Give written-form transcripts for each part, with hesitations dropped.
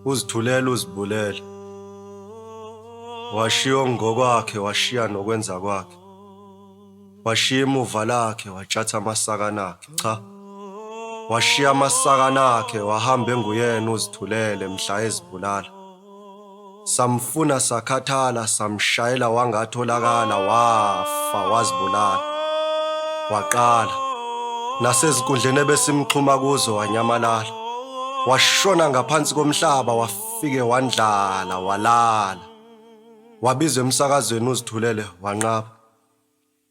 Uzithulela uzibulele. Washiya okungokwakhe washiya nokwenza kwakhe. Washiya imuva lakhe watshatha amasakana akhe. Cha. Washiya amasakana akhe wahamba enguyena uzithulele mhla ezibulala. Samfuna sakhathala samshayela wangatholakala wafa wazibulala. Waqala nasezinkundleni ebesimxhuma kuzo wanyamalala. Washona ngaphansi komhlaba wafike wandlala walala. Wabizwa emsakazweni uzithulele wanqaba.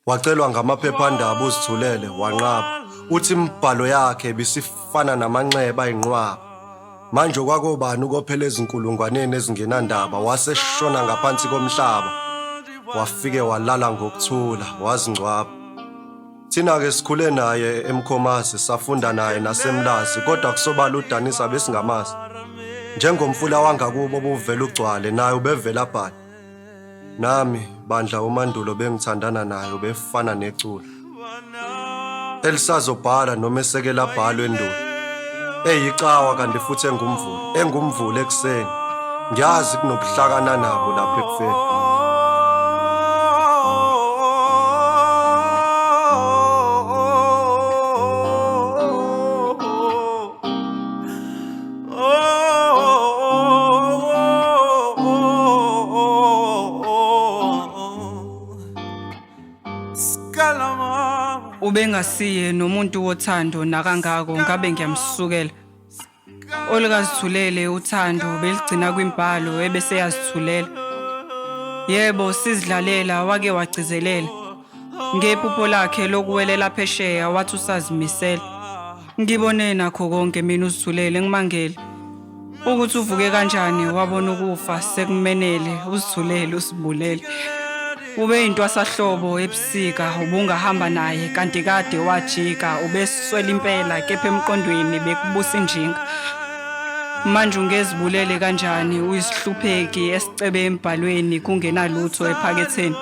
Wacelwa ngamaphephandaba uzithulele wanqaba. Uthi imibhalo yakhe ibisifana namanxeba ayinqwaba. Manje kwakobani ukophela ezinkulungwaneni ezingenandaba waseshona ngaphansi komhlaba. Wafike walala ngokuthula wazingcwaba. Thina-ke sikhule naye eMkhomazi safunda naye naseMlazi kodwa kusobala uDanisa besingamazi. Njengomfula wangakubo obuvela ugcwale naye ubevela abhale. Nami bandla uMandulo bengithandana naye ubefana neculo elisazobhala noma eseke labhalwa endulo. Eyicawa kanti futhi engumvula, engumvula ekuseni. Ngiyazi kunobuhlakana nabo lapha ekufeni. Ubengasiye nomuntu wothando nakangako ngabe ngiyamsukela. Olukazithulele uthando beligcina kwimbhalo ebese yazithulela. Yebo sizidlalela wake wagcizelela. Ngephupho lakhe lokuwelela phesheya wathi usazimisela. Ngibone nakho konke mina uzithulele ngimangele. Ukuthi uvuke kanjani wabona ukufa sekumenele uzithulele usibulele. Ube intwasahlobo ebusika ubungahamba naye kanti kade wajika ubeswela impela kepha emqondweni bekubusa injinga. Manje ungezibulele kanjani uyisihlupheki esicebe embhalweni kungenalutho ephaketheni.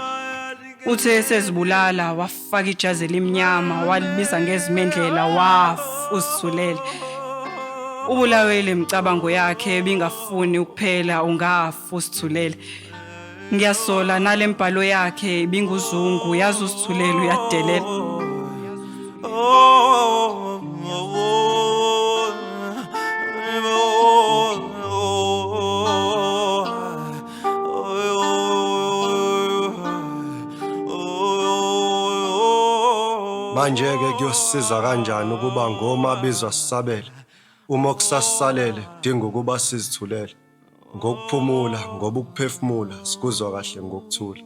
Uthe esezibulala wafaka ijazi elimnyama walibiza ngezimendlela waf uzithulele. Ubulawe le micabango yakhe ebingafuni ukuphela ungafa usithulele. Ngiyasola nale mbhalo yakhe ibinguzungu yazi usithulele uyadelela. Manje-ke kuyosisiza kanjani ukuba ngomabizwa sisabele uma okusasisalele kudinga ukuba sizithulele ngokuphumula ngoba ukuphefumula sikuzwa kahle ngokuthula.